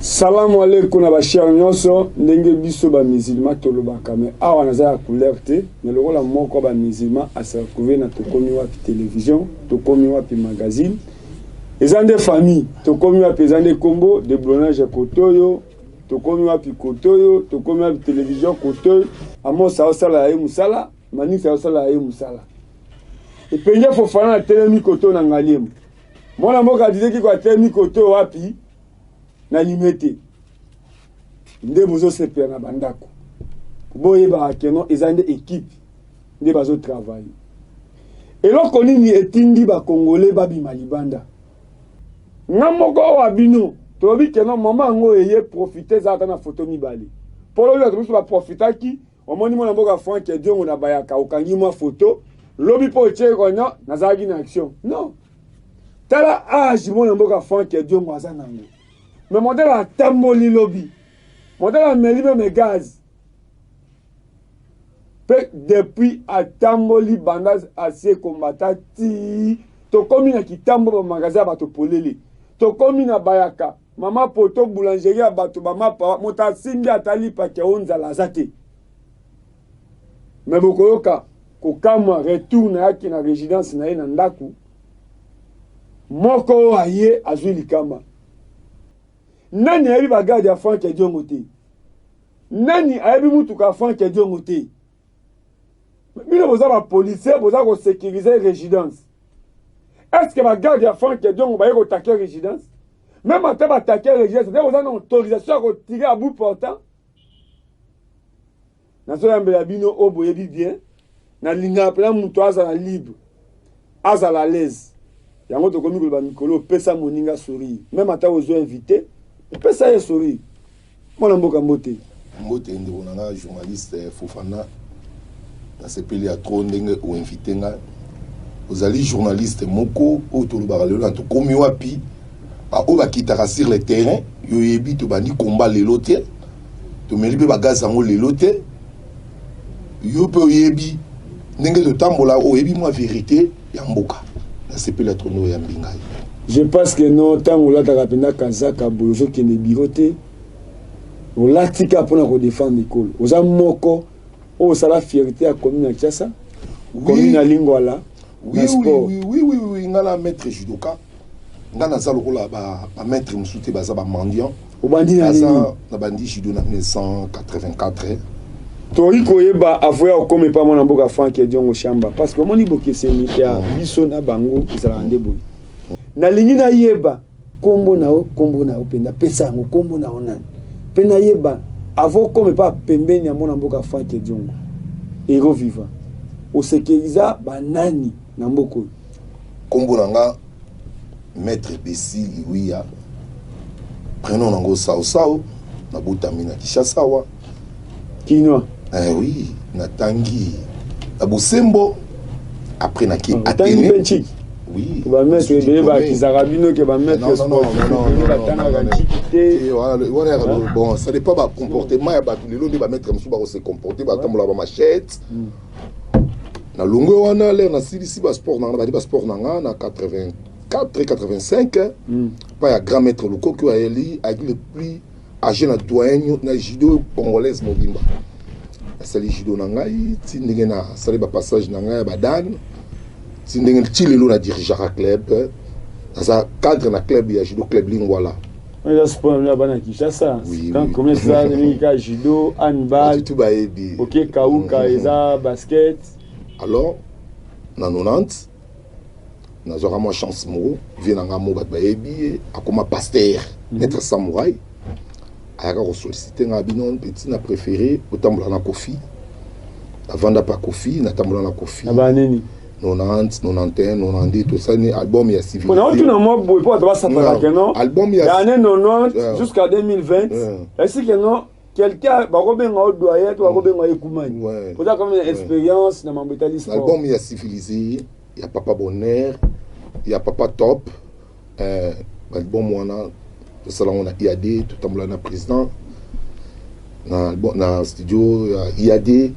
Salamu aleykum na ba chers nionso, ndenge biso ba musulmans tolobaka mais awa naza ya couleur te mais lokola moko ya ba musulmans a se retrouver na tokomi wapi television, tokomi wapi magazine, eza nde famille, tokomi wapi eza nde kombo, deblonnage ya kotoyo, tokomi wapi kotoyo, tokomi wapi television kotoyo, Amos aosala ya ye mosala, Manix aosala ya ye mosala. Epenge Fofana atelemi kotoyo na Ngaliema. Mwana mboka Didier Kiko atelemi kotoyo wapi? Na Limete. Nde bozosepela na bandako. Boyebaka que non eza nde equipe nde bazo travailler. Eloko nini etindi ba Congolais babima libanda? Nga moko awa bino tolobi que non mama yango eye profiter eza ata na photo mibale. Po lobi bato mosusu ba profitaki omoni mwana mboka Franck Diongo na bayaka okangi mwa photo lobi po otie non nazalaki na action. Non. Tala age mwana mboka Franck Diongo aza nango. Mais modèle atamboli lobi. Modèle ameli meme gaz. Pe depuis atamboli banda asie kombata ti tokomi na kitambo ba magasin ya bato polele. Tokomi na bayaka mama poto boulangerie ya bato ba mapa moto asimbi ata lipa ke o nzala aza te. Mais bokoyoka kokamwa retour na yake na residence na ye na ndako moko oyo aye azwi likama. Nani ayebi ba garde ya Franck Diongo te? Nani ayebi mutuka ya Franck Diongo te? Bino boza ba policiers boza ko sécuriser résidence. Est-ce que ba garde ya Franck Diongo baye ko attaquer résidence? Même ata ba attaquer résidence, nde boza na autorisation ya ko tirer à bout portant? Nazoyambela bino oyo boyebi bien, nalingaka mpena moto azala libre, azala à l'aise. Yango tokomi koloba mikolo pesa moninga sourire, meme ata ozo invité, pesa ye sourire. Mwana mboka mbote. Mbote ndeko na nga journaliste Fofana, nasepeli ya trop ndenge oinvite nga. Ozali journaliste moko oyo tolobaka lelo na tokomi wapi, baoyo bakitaka sur le terrain, yo oyebi tobandi combat lelo te, tomeli mpe bagaz yango lelo te, yo mpe oyebi ndenge totambola, oyebi mwa verite ya mboka. Nasepeli ya trop ndenge oyambi ngai. Je pense que non, ntango olataka mpenza kazaka boye ozokende biro te, olati kaka mpona kodefendre ekolo. Oza moko oyo osala fierté ya commune ya Kinshasa, commune ya Lingwala, oui, na sport. Oui, oui, oui, oui, nga na maître judoka, nga naza lokola ba, ba maître mosusu te, baza ba mendiant. Obandi na nini? Nabandi judo na 1984. Tokoki koyeba avant ya kokoma epa mwana mboka Franck Diongo Shamba, parce que omoni bokeseni ya biso na bango ezalaka nde boye. Nalingi nayeba kombo na yo, kombo na yo mpenza, pesa yango kombo na yo nani, mpe nayeba avant okoma epa pembeni ya mwana mboka Franck Diongo, héros vivant, osekeliza banani na mboka oyo? Kombo na nga Maître Bessi Liwiya, prénom nango Sao Sao, nabotami na Kinshasa awa. Kinois. Eh oui, natangi na Bosembo, après naki ah, Athénée. Oui. Ba maître ebele bakizaka bino ke ba maître sportif ebele batangaka ntiki te. Wana bon, ça dépend ba comportement ya bato lelo nde ba maître mosusu bako se comporter, batambola ba machette. Na longwe wana lere nasilisi ba sport na nga, nabandi ba sport na nga na 84 85 pa ya grand maître Lukoki oyo ayeli ayaki le plus âgé na doyen na judo congolaise mobimba. Nasali judo na ngai ti ndenge nasali ba passage na ngai ya badane ti ndenge ti lelo na dirigeaka club, naza cadre na club ya judo club Lingwala. Eza sport na bana Kinshasa. Quand combien ça mingi ka judo, handball, tout bayebi. OK, kauka eza basket. Alors na 90 nazwaka mwa chance moko, vie na nga mo bato bayebi ye, akoma pasteur, maître samouraï, ayaka kosollicite nga bino petit na préféré otambola na Kofi. Navanda pa Kofi, natambola na Kofi. Na ba nini? 90, 91, 92, tosali album ya civilité. Pona otuna mwa boye po bato basapaka ke non. Album ya année 90 jusqu'à 2020. Est-ce que non quelqu'un bakobenga o doyen to bakobenga ekumani. Oza quand même expérience na mambo etali sport. Album ya civilisé ya Papa Bonheur, ya Papa Top, album wana tosala ngo na IAD, totambola na président na na studio ya IAD.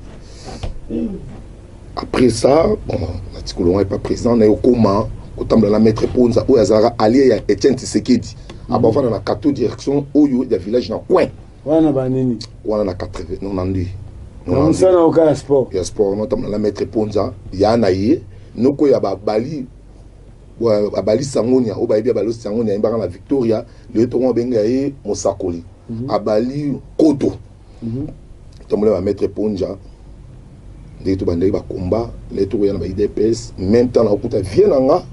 Après ça, bon, natikolonga epa président na yo koma kotambola na maître Ponza oyo azalaka allié ya Etienne Tshisekedi. Abafanda na kato direction oyo ya village na coin. Wana banini? Wana na 92. Na mosala oka ya sport. Ya sport, notamment na maître Ponza ya na ye noko ya babali abali Sangonia, oyo bayebi abali Sangonia, ayembaka na Victoria. Lelo tongo babenga ye mosakoli. Abali koto. Tomona bamaître Ponja ndenge tobandaki bakomba. Lelo tokoya na ba UDPS, même temps nakokuta vie na nga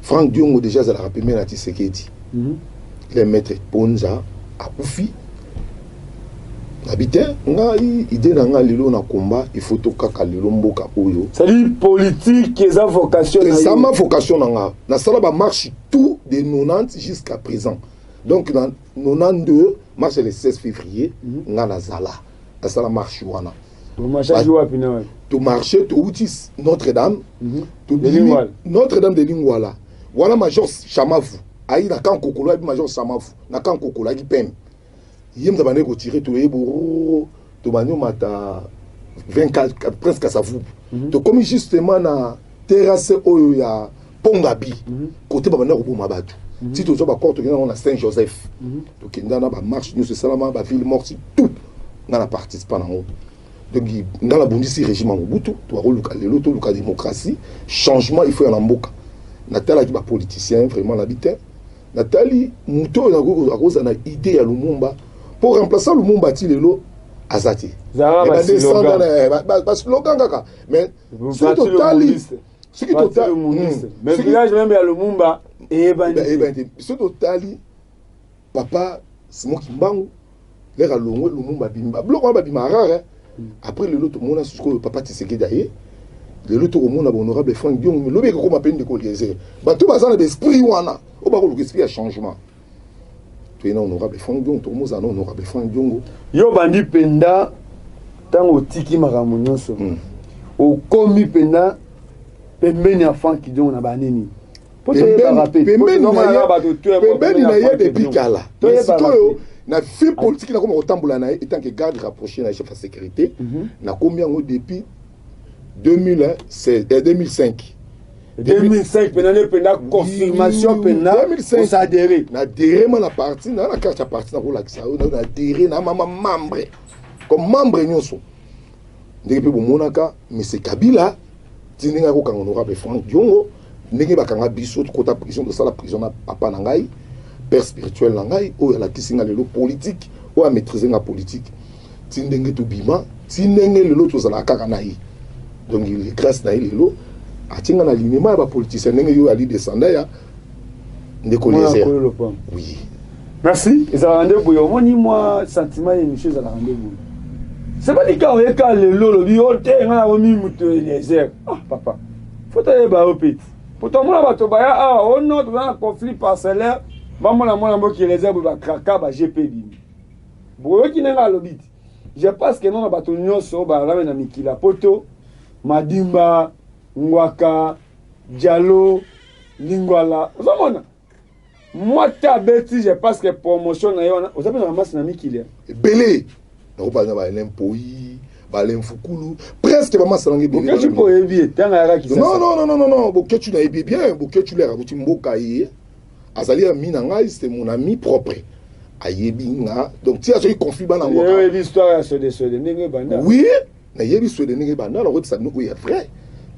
Frank Diongo, déjà azalaka pembeni na Tisekedi. Le maître Ponza akufi, nabi te, ngai idée na ngai lelo na komba, il faut tokaka lelo mboka oyo. C'est-à-dire politique eza vocation na yo. Eza ma vocation na nga. Nasala bamarche tout de 90 jusqu'à présent. Donc na 92, marche le 16 février, nga nazala, nasala marche wana. Bomarchaki wapi na wapi? Tomarche, touti Notre-Dame, tobimi. Lingwala. Notre-Dame de Lingwala wana, major Chamavu ayi na kan Kokolo, ayebi major Chamavu na kan Kokolo, ayaki peme, ye moto abandaki kotire. Toyebi, tobandi omata 24 Prince Kasavubu, tokomi justement na terrasse oyo ya Pongabi, kote babandaki koboma bato. Ti tozwa bacorps, tokenda yango na Saint Joseph. Tokenda na bamarche nyonso esalama, baville morte, tout nga na participa nango. Donc nga nabundisi régime ya Mobutu. Tokoluka lelo, toluka démocratie, changement il faut ya na mboka. Natalaki bapoliticien, vraiment nabi te, natali moto oyo akozala na idée ya Lumumba mpo remplacer Lumumba. Ti lelo aza te. Baslogan kaka, mais soki totali, soki totali, mais village même ya Lumumba eyebani. Te, soki totali papa Simon Kimbangu, lere alongwe, Lumumba abimi, biloko wana babima rare. Après lelo tomona sikoyo papa Tisekedi aye, lelo tokomona bahonorable Frank Diongo, lobi ekokoma mpe ndeko Eliezer. Bato baza na baesprit wana oyo bakoluka esprit ya changement. Toye na honorable Frank Diongo, tokomozala na honorable Frank Diongo. Yo bandi mpenza ntango otiki makambo nyonso, okomi mpenza pembeni ya Frank Diongo na banini? Pembeni na ye depuis kala. Sikoyo na vie politique nakoma kotambola na ye etant que garde rapproché na chef ya sécurité. Nakomi yango depuis 2016, 2005. 2005 mpena nde mpenza confirmation mpena osadere? Na adhéré ma na parti, na carte ya parti nakolakisa yo. Na adhéré na mama membre, comme membre nyonso ndenge mpe bomonaka monsieur Kabila ti ndenge akokanga honorable Frank Diongo, ndenge bakanga biso, tokota prison, tosala prison na papa na ngai, père spirituel na ngai, oyo alakisi nga lelo politique, oyo amaîtrise nga politique ti ndenge tobima, ti ndenge lelo tozalaka kaka na ye. Donc grâce na ye lelo atie nga na linema ya bapoliticien, ndenge yo ali descendant ya ndeko Eliezer, oui. Merci. Ezalaka nde boye, omoni mwa sentiment ya émission ezalaka nde boye. Sebali ka oyeka lelo, olobi yo te, nga nakomi moto Eliezer. Ah papa, faut toyeba yo peti, po tomona bato baya awa ono toza na conflit parcellaire, bamona mwana mboki Eliezer boye, bakraka ba GP bimi boyoki ndenge alobi ti. Je pense que nona bato nyonso bazalaki na mikili ya poto, Madimba, Ngwaka, Dialo, Lingwala, ozomona mwa te abeti. Je pense que promotion na ye wana oza mpe na bamasi na mikili. Ebele, nakobanda baelin poi, balin fukulu, presque bamasa nange. Bokecu mpo oyebi ye ntango ayaka? Non, non, non, non, non, Bokecu nayebi bien. Bokecu lere akuti mboka, ye azali ami na ngai, c'est mon ami propre, ayebi nga. Donc ti azoki conflit bana. Ngo oyebi histoire ya Sode Sode ndenge ebanda? Oui, nayebi Sode ndenge ebanda, nakoyebisa bino oyo ya vrai.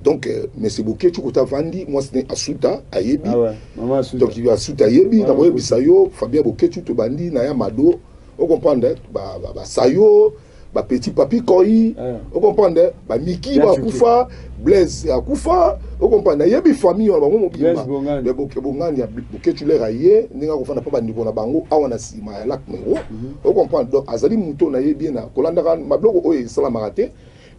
Donc monsieur Bokecu kota avandi, mwasi ne Asuta ayebi. Ah, donc Asuta ayebi, nakoyebisa yo Fabien Bokecu, tobandi na ya Mado, ocomprendre, basayo, bapetit papi koi, ocomprendre, bamiki bakufa, Blaise akufa, ocomprendre, nayebi famille wana bango mobimba. Bongani ya Bokecu lere aye ndenge akofanda mpo bandeko na bango awa na nsima ya lac Mero, ocomprendre. Donc azali moto nayebi ye na kolandaka mabiloko oyo esalamaka te.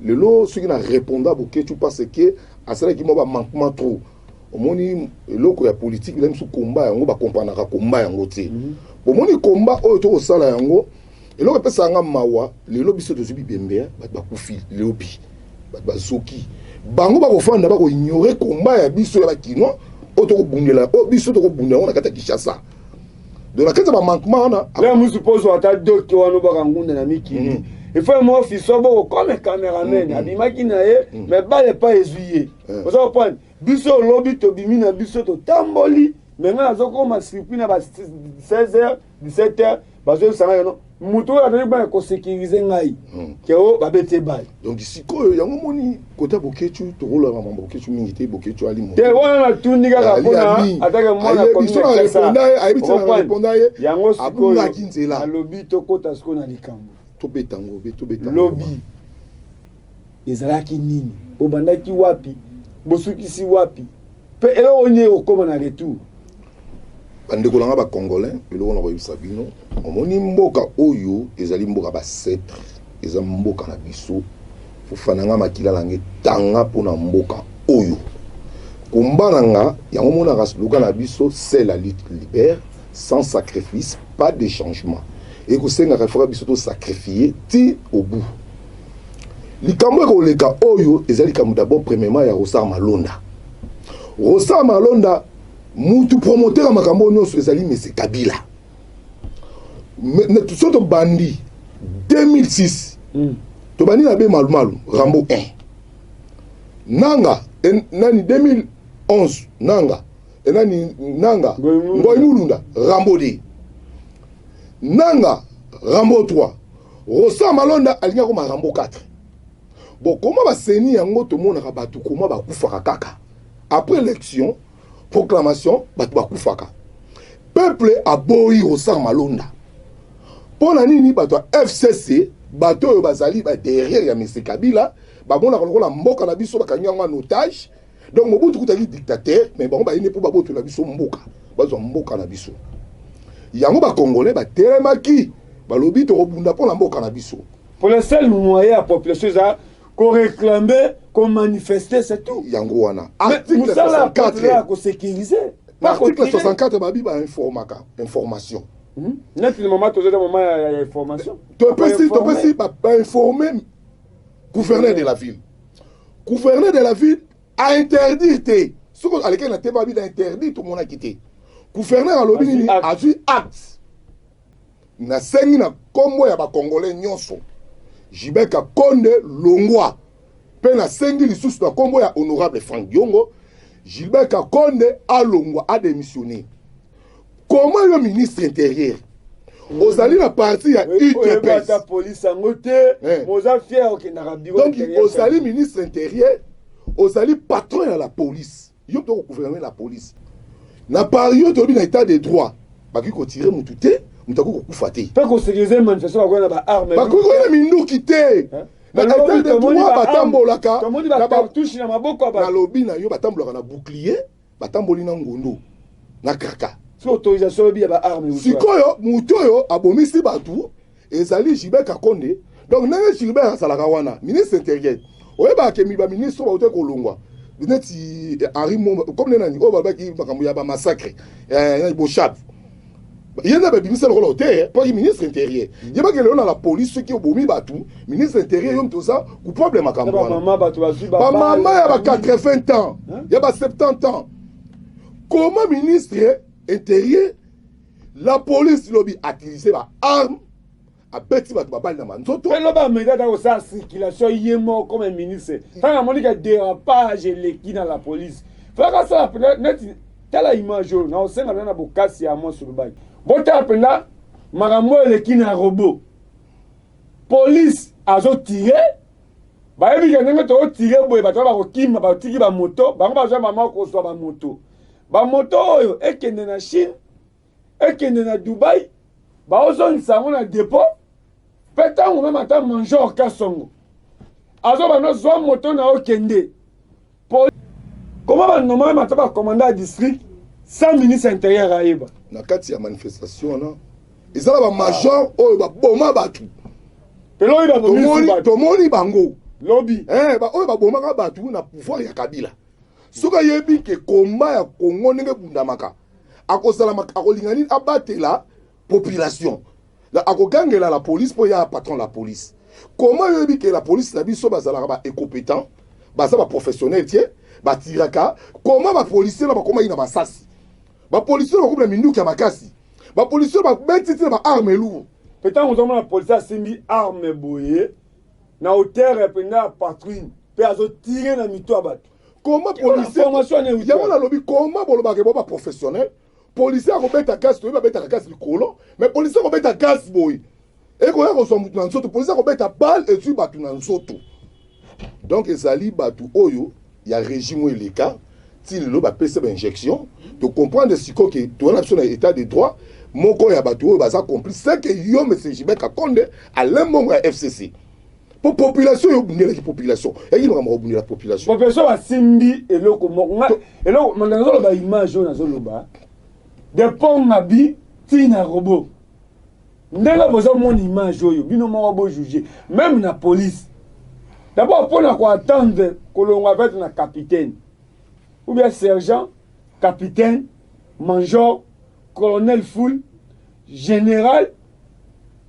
Lelo soki na répondre Bokecu parce que asalaki mwa bamanquement trop, omoni eloko ya politique bila misu komba yango, bakompranaka komba yango te. Bomoni komba oyo tokosala yango, eloko epesaka nga mawa lelo, biso tozwi bibembe, bato bakufi lobi, bato bazoki, bango bakofanda, bakoignore komba ya biso ya bakinois oyo tokobundela, oyo biso tokobundela yango na kati ya Kinshasa. Donc na kati ya bamanquement wana. Le musu poso ata doki wana obaka ngunda na mikili, ifo mo fiso boko comme cameraman abimaki na ye, mais bale pa ezwi ye. Oza comprendre, biso olobi tobimi na biso, totamboli. Mais ngai nazokoma surpris na ba 16 heures, 17 heures, bazoyebisa ngai no moto oyo azali bana kosécuriser ngai ke o babeti ebale. Donc sikoyo yango moni kota Bokecu, tokolaka mambo Bokecu mingi te. Bokecu ali te, wana natuni kaka mpona atake mwana. Commune yango. Abungaki nzela. Alobi tokota sikoyo na likambo. Tobeta ngo, tobeta. Lobi ezalaki nini? Bobandaki wapi? Bosukisi wapi? Mpe eloko nini ekokóma na retour? Bandeko na nga bacongolais, eloko na koyebisa bino, omoni mboka oyo ezali mboka baancêtres, eza mboka na biso. Fufa na nga, makila na nga etanga mpona mboka oyo. Komba na nga yango omonaka, slogan na biso: "C'est la lutte libère, sans sacrifice pas de changement." Ekosengaka efaka biso tosacrifier ti au bout. Likambo ekoleka oyo eza likambo d'abord, premièrement, ya Rosar Malonda. Rosar Malonda, mutu promoteur ya makambo oyo nyonso ezali mese Kabila. So tobandi 2006, tobandi na be Malumalu, Rambo 1, nanga nani, 2011 nanga nani, nanga Ngoi Mulunda, Rambo 2, nanga Rambo 3, Rosar Malonda alingi akoma Rambo 4. Bon, koma baseni yango, tomonaka bato koma bakufaka kaka après élection, proclamation, bato bakufaka. Peuple aboyi Rosar Malonda. Mpo na nini? Bato ya FCC, bato oyo bazali baderrière ya mese Kabila, bamonaka lokola mboka na biso bakangi yango en otage. Donc Mobutu kutaki dictateur, mais bango bayini mpo babotola biso mboka, bazwa mboka na biso. Yango bacongolais batelemaki, balobi tokobunda mpo na mboka na biso. Pour le seul moyen ya population eza koréclamer, komanifester, c'est tout. Yango wana. Article 64 ya kosécuriser. Article 64 babi bainformaka information. Neti mama, tozali mama ya information. Topesi bainforme gouverneur de la ville. Gouverneur de la ville ainterdire te. Soki alekaki na te, babi na interdire, tomonaki te. Gouverneur alobi nini? Azwi acte: nasengi na nkombo ya bacongolais nyonso, Gilbert Kankonde longwa. Mpe nasengi lisusu na nkombo ya honorable Frank Diongo, Gilbert Kankonde alongwa, adémissionné. Comment yo ministre intérieur ozali na parti ya UDPS? Police yango te, moza fier okendaka bureau. Donc ozali ministre intérieur, ozali patron ya la police, yo mpe okogouverner la police. Na pari yo toyebi na état de droit, bakoki kotirer mutu te, moto akoki kokufa te. Mpe kosécuriser manifestation, bakoya na baarme. Bakoki koya na minduki te. Na état de droit batambolaka. Tomoni bacartouche na maboko ya bato. Nalobi na yo, batambolaka na bouclier, batamboli na ngondo na kraka. So autorisation oyebi ya baarme? Sikoyo motu oyo abomisi bato ezali Gilbert Kankonde. Donc ndenge Gilbert azalaka wana ministre intérieur, oyebaka ke baministre oyo bauti kolongwa neti Henri Momba, comme nde nani oyo balobaki makambo ya bamassacre, Boshab, ye nde babimisa lokola te mpo aki ministre intérieur. Yebaki lelo na la police, soki obomi bato, ministre intérieur, yo moto oza coupable. Makambo wana, bamama ya ba 80 ans, ya ba 70 ans, comment ministre intérieur, la police lobi atiliser baarme, abeti bato babali na manzoto? Mpe loba ameki ata kosala circulation ye moko comme ministre, ntango amoni ka dérapage eleki na la police, faka asala mpenza neti tala image oyo na osenga mpenza na bokasi ya mwasi. Olobaki botala mpenza makambo oyo eleki na robot. Police azotirer, bayebi ke ndenge tozotirer boye, bato bakokima, batiki bamoto bango, bazwa mama kozwa bamoto. Bamoto oyo ekende na Chine, ekende na Dubai, baozongisa yango na dépôt. Mpe ntango même ata major Kasongo azobanda zwa moto na okende, koma banoma même ata bacommandant ya district sans ministre intérieur ayeba. Na kati ya manifestation wana eza na bamajor oyo baboma bato. Pelo oyo babomisi bato. Tomoni bango. Lobi. Oyo babomaka bato na pouvoir ya Kabila. Soki ayebi ke komba ya Kongo ndenge ebundamaka, akozala akolinga nini? Abatela population, akogangela la police mpo ya patron la police. Comment oyebi ke la police na biso bazalaka baincompétent, baza baprofessionnel tie, batiraka? Comment bapolicier na bakomaki na masasi, bapolicier na bakomi na minduki ya makasi, bapolicier babeti ti na baarme lourde? Mpe ntango ozomona policier asimbi arme boye na hauteur mpenza ya patrouille mpe azotirer na mito ya bato. Comment policier yango nalobi, comment bolobaka bo baprofessionnel? Policier akobeta gaz, toyebi babetaka gaz likolo, mais policier akobeta gaz boye, ekoya kozwa motu na nzoto. Policier akobeta balle, ezwi bato na nzoto. Donc ezali bato oyo ya régime oyo eleka ti lelo bapesa bainjection. Tocomprendre sikoyo ke toza na biso na état de droit. Moko ya bato oyo baza complice, c'est que yo, monsieur Gilbert Kakonde, Alain Mbongo ya FCC, po population oyo obundelaki, population eyaki makambo kobundela population. Population basimbi eloko moko. Nga eloko nazoloba, image oyo nazoloba de pont Ngabi ntina robot, ndenge bozomona image oyo, bino moko bojuge. Même na police d'abord, mpona koattendre kolongwa peut-être na capitaine ou bien sergent, capitaine, major, colonel, full général,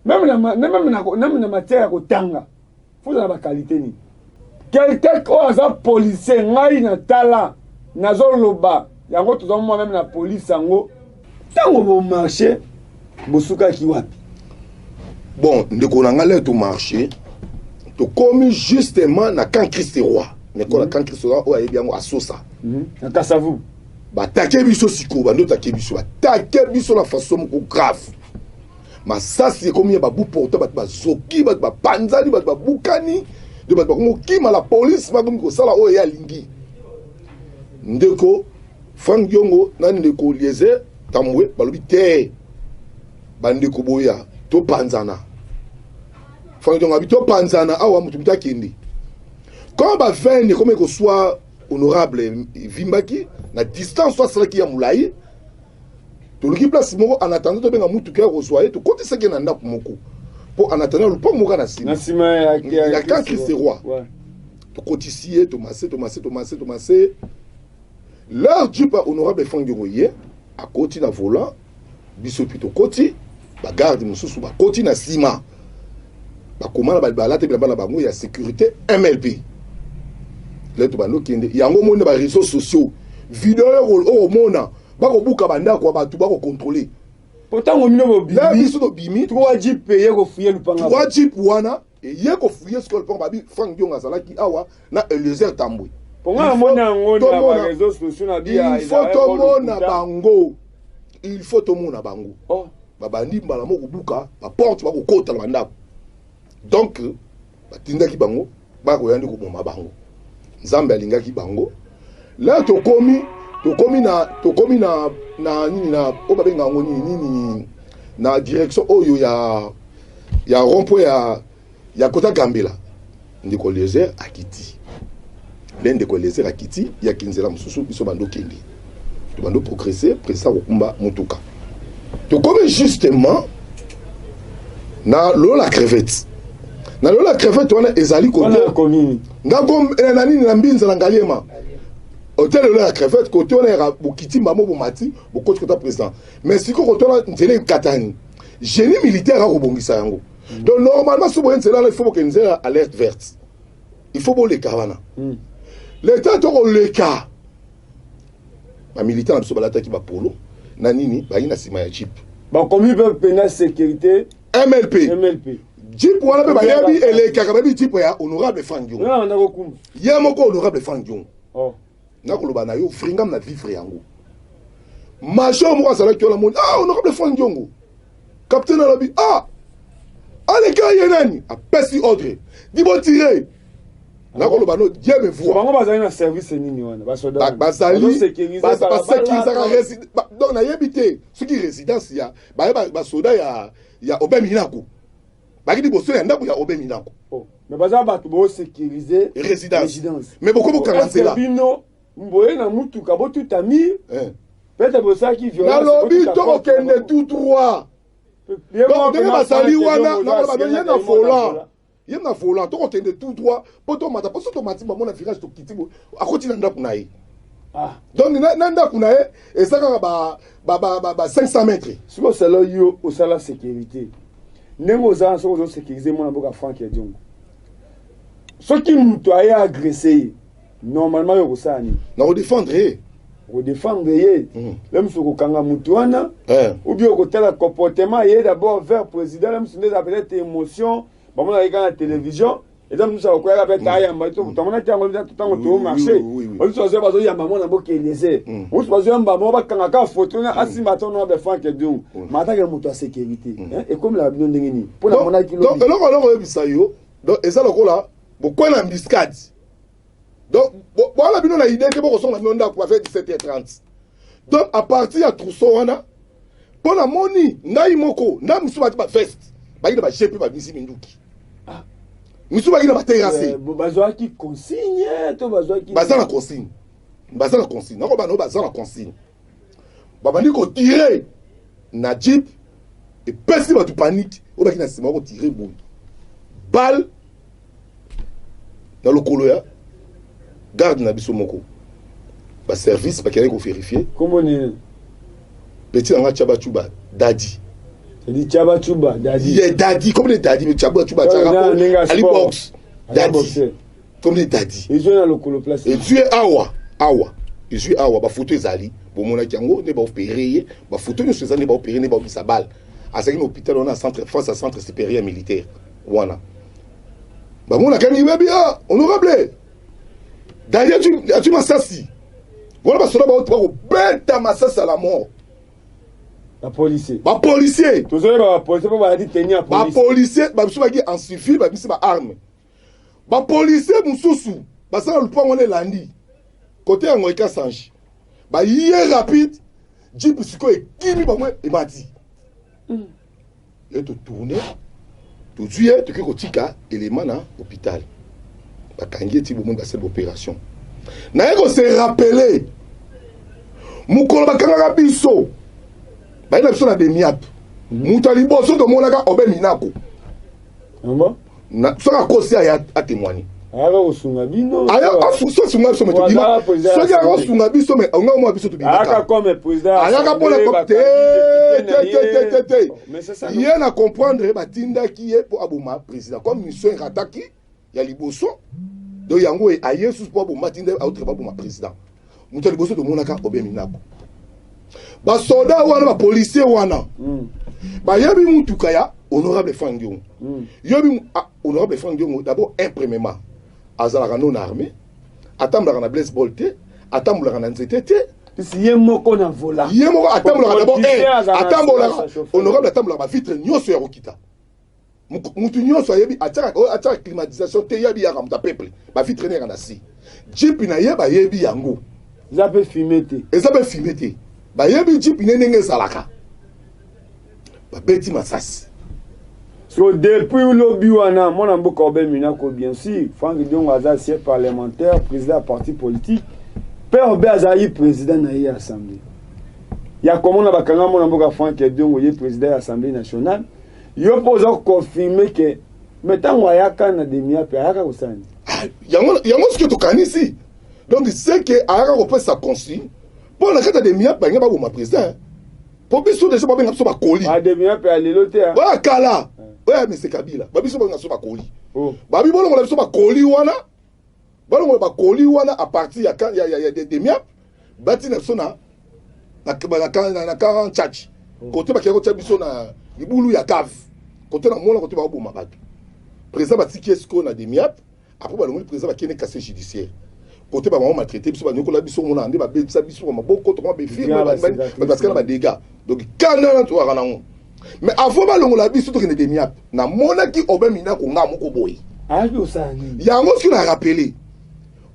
même na matière ya kotanga, fozala baqualité nini. Quelqu'un oyo aza policier, ngai na tala, nazoloba yango, tozomona même na police yango. Ntango bomarche, bosukaki wapi? Bon, ndeko na ngai, lelo tomarche, tokomi justement na camp Christ Roi, na école ya camp Christ Roi oyo ayebi yango, asosa. Na Kasavu. Batake biso sikoyo, bando take biso, batake biso na façon moko grave. Masasi ekomi ya babu porte, bato bazoki, bato bapanzani, bato babukani, nde bato bakomi kokima. La police bakomi kosala oyo ye alingi. Ndeko Frank Diongo na ndeko Liezer Tambwe balobi te: "Bandeko, boya topanzana." Frank Diongo abi: "Topanzana awa, moto moto akende." Quand bavene ekomi koswa, honorable evimbaki na distance oyo asalaki ya molai. Toluki place moko en attendant tobenga mutuka ya kozwa ye. Tokotisaki ye na ndako moko mpo en attendant lupango moko na nsima. Na nsima ya ya camp Christ Roi. Tokotisi ye, tomase, tomase, tomase, tomase. L'heure jeep ya honorable Frank Diongo ye akoti na volant, biso mpe tokoti, bagarde mosusu bakoti na nsima, bakoma na balata bilamba na bango ya sécurité MLP. Le tobandi okende yango, omoni na baréseaux sociaux video oyo okomona bakobuka bandako ya bato, bakocontrôle. Po ntango bino na bobimi, biso tobimi, trois jeep eye kofouiller lupanga. Trois jeep wana eye kofouiller sikoyo lupango. Babi Frank Diongo azalaki awa na Eliezer Tambwe. Po nga namoni yango na baréseaux sociaux na Il faut tomona bango, il faut tomona bango. Oh. Babandi mbala moko kobuka baporte, bakokota na bandako. Donc batindaki bango, bakoya nde koboma bango. Nzambe alingaki bango. La tokomi na nini, na oyo babenga yango nini nini, na direction oyo ya rond-point ya kota Gambela. Ndeko Eliezer akiti. Le ndeko Eliezer akiti, yaki nzela mosusu, biso bando okende, tobando progresser. Président kokumba motuka, tokomi justement na Lola Crevette. Na Lola Crevette wana ezali wana kote commune ngako na nini, na Mbinza, na Ngaliema, hotel Lola ya Crevette. Kote wana yaka bokiti mbamo, bomati, bokoti kota président. Mais sikoyo kote wana nzela ekatani, génie militaire akobongisa yango. Donc normalement so boye nzela wana, il faut bokende nzela ya alerte verte, il faut boleka wana. Leta tokoleka, bamilitaire na biso balataki bapolo na nini, bayi na nsima ya jeep. Bakomi mpe mpena sécurité. MLP. MLP. Jeep wana mpe bayebi elekaka, bayebi jeep ya honorable Frank Diongo. Nga banda kokumba. Ye moko honorable Frank Diongo. Oh. Nakoloba na yo, fringam na vivre yango. Major moko azalaki wana, moni: "Ah, honorable Frank Diongo." Capitaine alobi: "Ah, aleka ye nani?" Apesi ordre: "Di botire." Nakoloba no, Dieu me voit. Bango bazali na service nini wana, basoda wana? Bazali Bazosécuriser balabala. Basécurisaka donc nayebi te soki résidence ya baye basoda ya Aubin Minaku, baki liboso ya ndako ya Aubin Minaku. Oh. Mais baza bato bosécuriser résidence. Résidence. Mais boko bokanga Est-ce que nzela. Bino boye na mutuka, botuta mur. Peut-être bosalaki violence. Nalobi Botuta porte na tokokende bango. tout droit. Ye moko Donc ndenge mpenza bazali Frank wana, Diongo nakoloba aza ye na ye moko na volant, ye na volant, tokokende tout droit mpo tomata, mpo so tomati bamona virage, tokiti boye, akoti na ndako na ye. Ah. Donc na ndako na ye eza kaka ba 500 mètres. Soki osala, yo osala sécurité ndenge ozala, soki ozosécurize mwana mboka Frank ya Diongo, soki moto aye agresse ye, normalement yo okosala nini? Na kodéfendre ye. Okodéfendre ye. Le mosu okokanga motu wana ou bien okotala comportement ye d'abord vers président. Le mosu nde eza peut-être émotion, bamonaki kaka na télévision. Eza mosusu akoyaka mpe tayamba tomonaki yango ntango tomarché, mosusu bazoya, bazoyamba mwana mboka Eliezer, mosusu bazoyamba mo bakanga kaka foto na asimba ta honorable Frank Diongo. Mataka moto ya sécurité ekomelaka bino ndenge nini? Mpo namonaki Donc eloko oyebisa yo, donc eza lokola bokwei na embuscade. Donc boala bino na idée te, bokosonga bino ndako bafait 17h30. Donc à partir ya trousseau wana, mpo namoni ngai moko na mosusu bati baveste, baki na bagp, babimisi minduki, misusu baki na baterrasse. Bazwaki consigne to bazwaki? Baza na consigne, baza na consigne. Nako bana oyo baza na consigne, babandi kotirer na jeep, epesi bato panique. Oyo baki na nsima bakotirer boye, balle na lokolo ya garde na biso moko. Baservice bakendaki kovérifier. Kombo nini? Petit na nga Chaba Chuba Dadi. C'est-à-dire Chaba Chuba Dadi? Ye Dadi, comme les Dadi, Chaba Chuba Chaka ali box Dadi, comme les Dadi. Ezwi na lokolo place? Ezwi awa awa, ezwi awa. Bafoto ezali, bomonaki yango nde baopérer ye. Bafoto nyonso eza nde baopérer, nde baobisa balle. Azalaki na hôpital wana, centre face à Centre supérieur militaire wana. Bamonaka mingi, babi: "Ah, honorable Dadi atui masasi wana." Basoda bakobeta masasi à la mort. Bapolicier? Bapolicier. Tozoyeba bapolicier mpo bazalaki tenue ya police. Bapolicier babiso baki en civil, babisi baarme. Bapolicier mosusu basala lupango wana elandi kote yango ekasange, baye rapide, jeep sikoyo ekimi bango, emati ye. Totourner, tozwi ye, tokoki kotika elema na hôpital. Bakangi ye ti bomoni basali baopération. Naye kose rappeler mokolo bakangaka biso, baye na biso na Demiap, moto ya liboso tomonaka Aubin Minaku. Yango? Soki akosi, aya atémoigne. Ayaka kosunga bino? Aya asunga biso, mais tobima. Soki akosunga biso, mais onga omona biso tobimaka. Ayaka comme président? Ayaka mpona te te te te te. Ye na comprendre, batindaki ye mpo aboma président, comme mission erataki ya liboso. Donc yango aye susu mpo aboma, tinda autre baboma président. Moto ya liboso tomonaka Aubin Minaku. Basoda wana, bapolicier wana, bayebi mutuka ya honorable Frank Diongo. Yobi honorable Frank Diongo d'abord, un, premièrement, azalaka non armé, atambolaka na blaise ball te, atambolaka na nzete te. Ye moko na vola. Ye moko atambolaka d'abord, atambolaka, honorable atambolaka, bavitre nyonso ya kokita, mutu nyonso ayebi, atiaka climatisation te. Yebi yaka moto apeuple, bavitre neyaka na si jeep na ye, bayebi yango. Eza mpe fumé te. Eza mpe fumé te. Bayebi jeep ne ndenge ezalaka, babeti masasi. So depuis lobi wana, mwana mboka Aubin Minaku, bien sûr Frank Diongo aza ancien parlementaire, président ya parti politique, mpe Aubin azali président na ye assemblée ya komona bakanga mwana mboka Frank Diongo, ye président ya Assemblée nationale. Yo mpo oza koconfirmer ke, mais ntango ayaka na Demiap, ayaka kosala nini? Yango, yango soki tokanisi, donc c'est que ayaka kopesa consigne mpo na kati ya Demiap balingi baboma président, mpo biso déjà babenga biso bakoli. Demiap ya lelo te? Oyo kala, oyo ya Mese Kabila. Babiso babenga biso bakoli. Babi bolongola biso bakoli wana, balongola bakoli wana à partir ya Demiap, batina biso na camp Tshatshi, kote bakei kotia biso na libulu ya cave, kote na mona kote bakoboma bato. Président batiki ye sikoyo na Demiap. Après balongoli président, bakende casier judiciaire, kote bango maltraité biso, banyokola biso, omona nde babebisa biso maboko, tokoma befirme, batika na badégâts. Donc kanda wana tokaka nango. Mais avant balongola biso tokende Demiap, namonaki Aubin Minaku nga moko boye. Ayaki kosala nini? Yango soki na rappeler,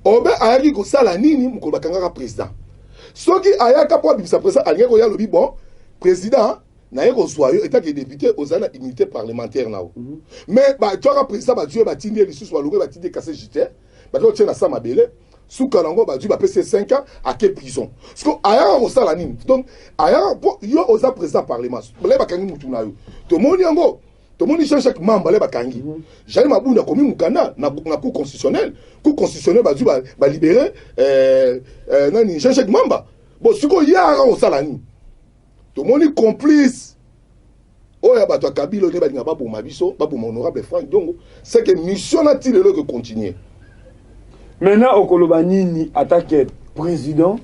Aubin ayaki kosala nini mokolo bakangaka président? Soki ayaka mpo abimisa président, alingaki koya, alobi: "Bon, président, naye kozwa yo etake député, ozali na immunité parlementaire na yo." Mais batwaka président, bazwi ye, batindi ye lisusu, balongwe, batindi ye casier judiciaire, bati kotie na sa mabele. Suka nango, bazwi, bapesi ye 5 ans, ake prison. Siko ayaka kosala nini? Donc ayaka mpo yo oza président parlement, le bakangi mutu na yo. Tomoni yango, tomoni Jean-Jacques Mamba, le bakangi Jean Mabunda, akomi mokanda na Cour constitutionnelle. Cour constitutionnelle bazwi, balibérer nani, Jean-Jacques Mamba. Bon, sikoyo ye ayaka kosala nini? Tomoni complice oyo ya bato ya Kabila nde balinga baboma biso, baboma honorable Frank Diongo. C'est que mission na ti lelo ekocontinuer. Maintenant okoloba nini atake président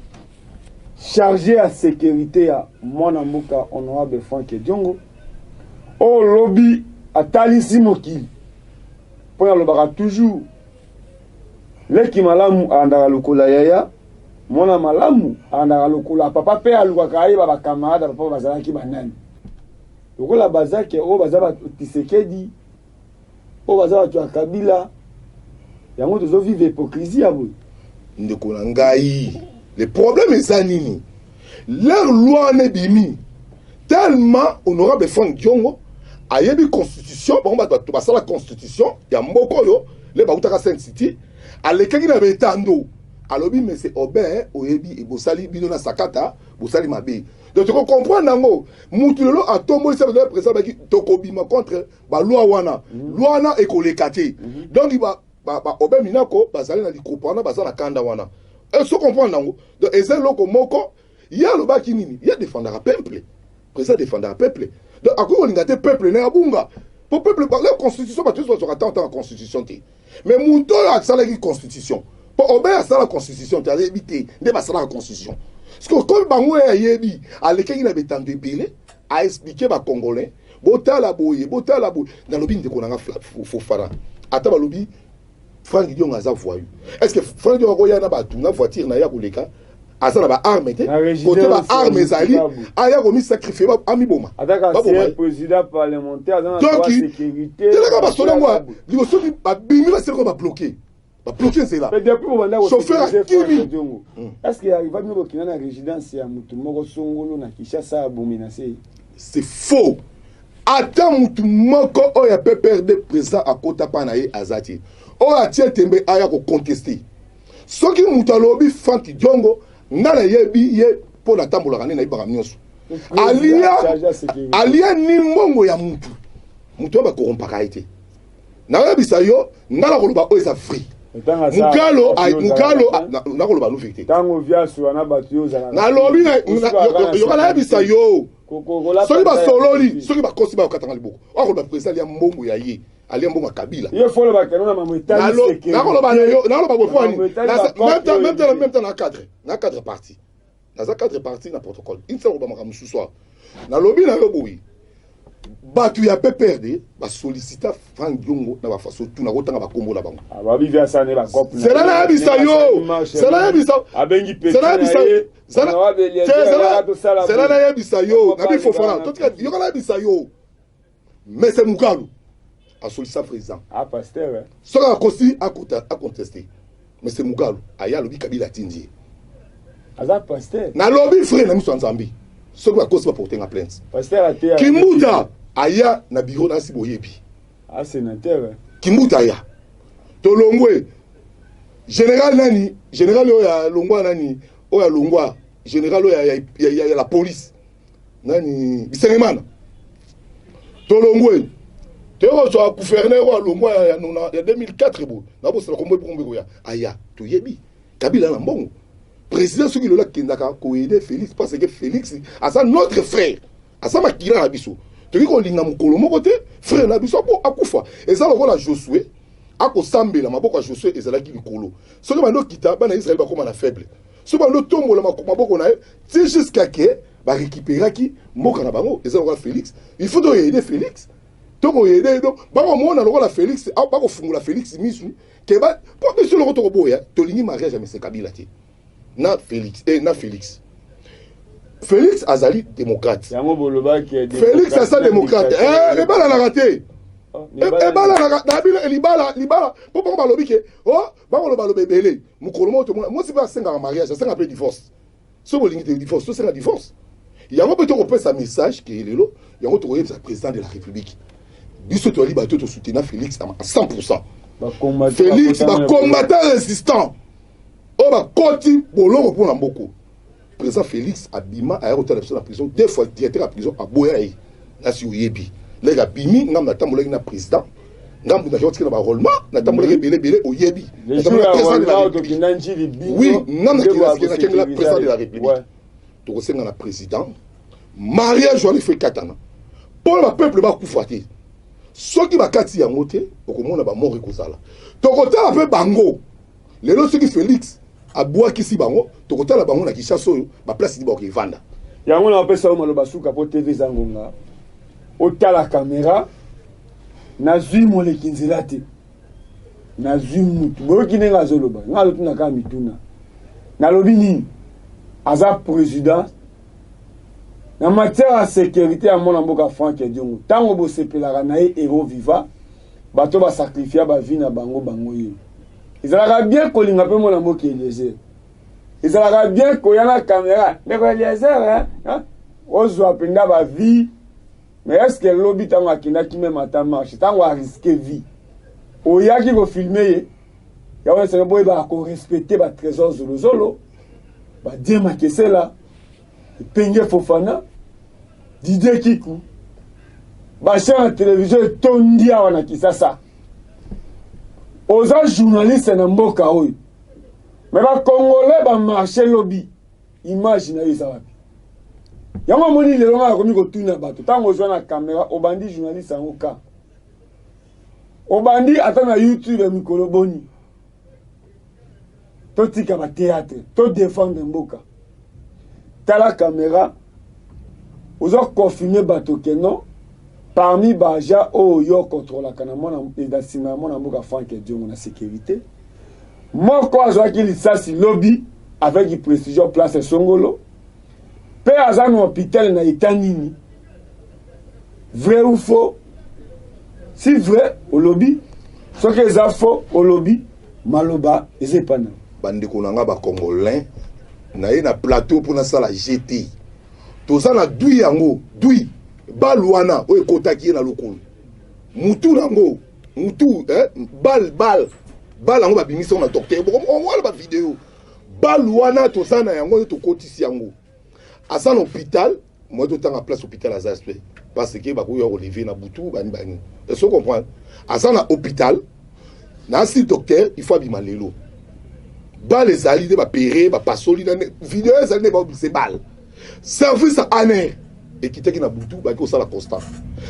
chargé ya sécurité ya mwana mboka honorable Frank Diongo, oyo lobi atalisi mokili? Mpo nalobaka toujours, leki malamu alandaka lokola yaya, mwana malamu alandaka lokola papa, mpe alukaka ayeba bacamarade papa bazalaki banani. Lokola bazake oyo baza ba Tshisekedi, oyo baza bato ya Kabila, yango tozovivre hypocrisie ya boye. Ndeko na ngai, le problème eza nini? Leur loi wana ebimi tellement, honorable Frank Diongo ayebi constitution. Bango bato basala constitution ya mboka oyo, le bautaka Saint City, alekaki na betando, alobi: "Monsieur Aubin, oyebi bosali bino na sakata, bosali mabe." Donc tokocomprendre yango. Mutu lelo atombolisa bato ya président, baki tokobima contre baloi wana, loi wana ekoleka te. Donc ba Aubin Minako bazali na likopa wana, baza na kanda wana. So comprendre yango. Donc eza eloko moko ye alobaki nini? Ye adefendaka peuple, président adefendaka peuple. Donc akoki kolinga te peuple na ye abunga, po peuple la constitution, bato nyonso bazwaka ntango ntanga constitution te. Mais moto oyo asalaki constitution, mpo Aubin asala constitution te, ayebi te nde basalaka constitution. Parce que comme bango oyo ayebi, alekaki na betando ebele, aexpliquer Bacongolais: botala boye, botala boye. Nalobi, ndeko nanga Fofana, ata balobi Frank Diongo aza voyou, est ce que Frank Diongo akoya na bato na voiture na ye akoleka, aza na baarme te? Kote baarme ezali, aya komisacrifier, amiboma. Donc telaka basoda ngo liboso babimi, baseloko babloquer, babloquer nzela, chauffeur akimi. Est ce que arriva bino bokenda na résidence ya motu moko songolo na Kinshasa, abomi na se? C'est faux. Ata mutu moko oyo ya PPRD président akota mpa na ye aza te. Oyo atie tembe, aya kocontester. Soki moto alobi Frank Diongo, nga nayebi ye mpo natambolaka nde nayebaka nyonso. Alia, alia ni mbongo ya mutu, mutu oyo bakorompaka ye te. Nayebisa yo, nga nakoloba oyo eza free. Mukalo, mukalo, nakoloba no vérité. Nalobi yoka, nayebisa yo, soki basololi, soki bakosi, bakokatanga liboko. Oyo akoloba président alia mbongo ya ye, alia mbongo ya Kabila. Nakoloba, nakoloba boye po nini? Même temps na cadre parti, naza cadre parti na protocole insa koloba makambo mosusu awa. Nalobi na yo boye, bato ya PPRD basollicita Frank Diongo na bafaso tuna kotanga bakombo na bango. Zela nayebisa yo, zela nayebisa, zela nayebisa yo, nabi Fofana, totika yoka, nayebisa yo, mais Mukalo asollicita président. Soki akosi, acontester. Mais Mukalo aya, alobi Kabila atindi ye. Aza pasteur. Nalobi frère na miso ya Nzambe, soki bakosi, baporte nga plainte. Kimbuta aya na bureau, nasi boyebi. Sénateur. Kimbuta aya, tolongwe. Général nani, général oyo ya longwa nani, oyo ya longwa, général oyo ya la police nani, Bisengemana. Tolongwe, toyekozwa gouverneur oyo alongwa ya 2004 boye, nabosala kombo ekombo ekoya, aya, toyebi Kabila na mbongo. Président soki lelo akendaka koaider Félix, parce que Félix aza notre frère, aza makila na biso, tokoki kolinga mokolo moko te frère na biso akufa. Eza lokola Josue akosambela, maboko ya Josue ezalaki likolo. Soki bando okita, bana Israele bakóma na faible. Soki bando otombola maboko na ye ti jusqu'à ke barécupéraki mboka na bango. Eza lokola Félix, il faut toaider Félix, tokoaider. Donc bakomona lokola Félix, bakofungola Félix misu ke mpo biso loko tokoboya, tolingi mariage ya Mese Kabila te na Félix, na Félix. Félix azali démocrate. Yango bolobaki. Félix aza démocrate. Ebalanaka te, ebalanaka na bino libala, libala mpo bango balobi ke o bakoloba loba ebele. Mokolo moko tomona mwasi mpe asengaka mariage, asengaka mpe divorce. So bolingi te divorce, tosenga divorce. Yango mpe tokopesa message ke lelo yango tokoyebisa président de la République, biso toyali bato tosoutenir Félix à 100. Félix, bacombattant résistant oyo bakoti boloko mpona mboko. Président Félix abima, aya kotala biso na prison deux fois. Directeur ya prison aboya ye, nasi oyebi. Leke abimi, ngambo natambolaki na président, ngambo nazalaki kotika na barôlement, natambolaki ebele ebele, oyebi. Oui, ngambo nakendela président de la République. Tokosenga na président, mariage wana ifo ekatana mpona bapeuple bakufa te. Soki bakati yango te, okomona bamort ekozala. Tokotala mpe bango lelo, soki Félix abwakisi bango, tokotala bango na Kinshasa oyo baplace ni bakoki evanda. Yango na bapesa yo maloba suka, mpo TV eza ngonga. Otala caméra, nazwi moleki nzela te. Nazwi mutu, boyoki ndenge azoloba, ngai azotuna kaka mituna. Nalobi nini? Aza président na matière ya sécurité ya mwana mboka Frank Diongo. Ntango bosepelaka na ye héros viva, bato basakrifia bavie na bango bango ye. Ezalaka bien kolinga mpe mwana mboka Eliezer. Ezalaka bien koya na kamera ndeko Eliezer, hein? Ozwa mpenza bavie. Mais est-ce que lobi ntango akendaki meme ata marche, ntango ariske vie, oyaki kofilme ye? Yango esenge boyebaka korespecte batrésor zolozolo, badie makesela, epenge Fofana, Didier Kiku, bachaine ya televizio etondi awa na Kisasa. Oza journaliste na mboka oyo, me bakongolais bamarche lobi, image na yo eza wapi? Yango omoni lelo ngai nakomi kotuna bato, ntango ozwa na kamera obandi journaliste yango ka obandi ata na YouTube ya mikolo boni? Totika batheatre, todefendre mboka. Tala kamera, oza confirme bato ke non, parmi baagent oyo yo kontrolaka na mwana na nsima ya mwana mboka Frank Diongo na sécurité, moko azwaki lisasi lobi avec précision place Songolo, mpe aza na hôpital na état nini? Vrai ou faux? Si vrai, olobi. Soki eza faux, olobi. Maloba eza epa na bandeko na nga bacongolais. Na ye na plateau mpo nasala gt. Toza na dui yango, dui balle wana oyo ekotaki ye na lokolo, mutu nango, mutu eh, balle balle balle yango babimisi yango na docteur wana, bavideo. Balle wana toza na yango, oyo tokotisi yango, aza na hôpital. Moi totanga place hôpital aza aspect, parce que bakoki koleve na butu bani bani. Est-ce que comprendre? Aza na hôpital na asi docteur, il faut abima lelo. Balle ezali nde bapere bapasoli na video, ezali nde baobise balle. Service ya ANR ekitaki na butu, baki kosala constat.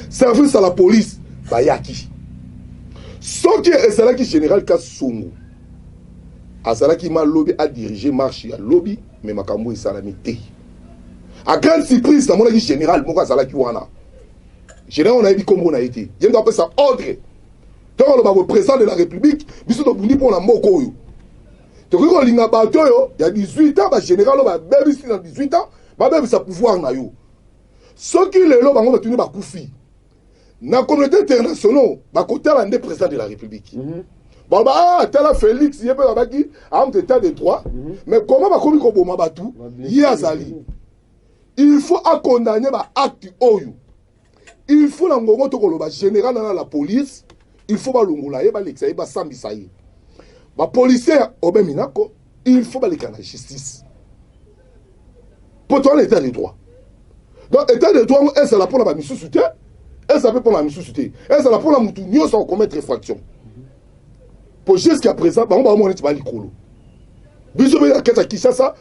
Service ya la police bayaki. Soki ezalaki général Kasongo azalaki ma lobi adirige marche ya lobi, me makambo esalami te. À grande surprise, namonaki général moko azalaki wana. Général oyo nayebi nkombo na ye te, ye ndo apesa ordre. Ntongo aloba boye, président de la République, biso tobundi mpo na mboka oyo, tokoki kolinga bato oyo ya 18 ans, bagénéral oyo babebisi na 18 ans, babebisa pouvoir na yo. Soki lelo bango batuni bakufi na communauté internationale, bakotala nde président de la République. Baloba: "Ah, tala Félix, ye mpe babaki amutu état de droit, mais comment bakomi koboma bato? Ye azali, il faut acondamner baacte oyo." Il faut na ngongo tokoloba général na la police, il faut balongola ye, balekisa ye, basambisa ye. Bapolicier obemi nako, il faut baleka na justice, po towana état de droit. Donc état de droit yango ezala mpona bamisusu te, ezala mpe mpona bamisusu te, ezala mpona mutu nyonso akokommettre infraction. Po jusqu'à présent bango baomona neti balikolo. Biso mpe na kati ya Kinshasa,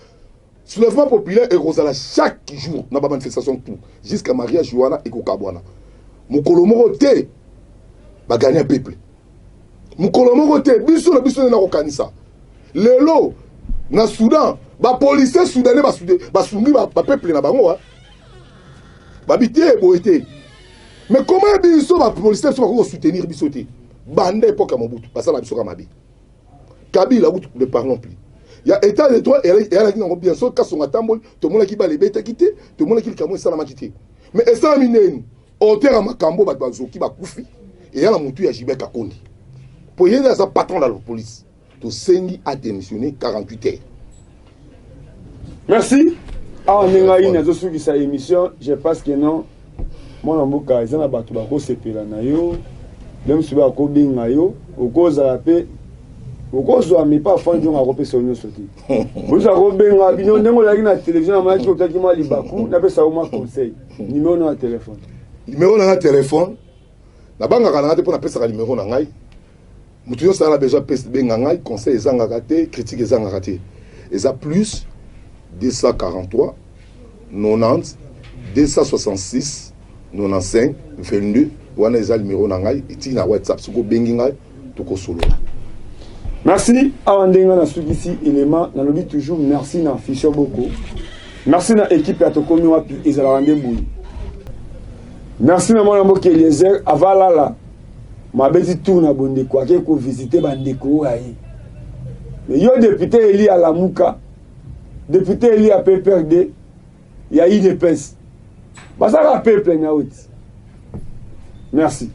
soulèvement populaire ekozala chaque jour na bamanifestation, tout jusqu'à mariage wana ekokabwana. Mokolo moko te bagagner peuple, mokolo moko te. Biso na biso nde na kokanisa lelo na Soudan, bapolicier soudanais basungi bapeuple na bango, babi te boye te. Mais comment biso bapolicier biso bakoki kosoutenir biso te? Banda époque ya Mobutu basala biso ka mabe. Kabila kutu, ne parlons plus. Ya état de droit eyalaki nango bien. Soki Kasonga atamboli, tomonaki bale ebetaki te, tomonaki likambo esalamaki te. Mais esalami neni? Auteur ya makambo, bato bazoki, bakufi, eya na motu ya Gilbert Kankonde, po ye nde aza patron de la police. Tosengi adémissionner 48 heures. Merci. Awa nde ngai nazosukisa émission. Je pense que non, mwana mboka, eza na bato bakosepela na yo nde mosusu bakobenga yo, okozala mpe okozwa mipa afandi ongo, akopesa yo nyonso te. Mosusu akobenga bino ndenge ozalaki na télévision, namonaki otaki mwa libaku. Napesa yo mwa conseil: numéro na ya telefone. Numéro na nga telefone, nabangaka na nga te mpo napesaka numéro na ngai. Moto nyonso aza na besoin apesa, benga ngai. Conseil ezangaka te, critique ezangaka te. Eza plus 243 90 266 95 22. Wana eza numéro na ngai etiki na WhatsApp. Soki obengi ngai, tokosolola. Merci. Awa ndenge nasukisi élément, nalobi toujours merci na Fisio Boko, merci na équipe ya Tokomi Wapi. Ezalaka nde boye. Merci na mwana mboka Eliezer. Avalala. Mabeti tour na bondeko, ake kovisite bandeko oyo aye. Mais yo député élu ya Lamuka, député élu ya PPRD, ya UDPS, bazalaka peuple na yo ti. Merci.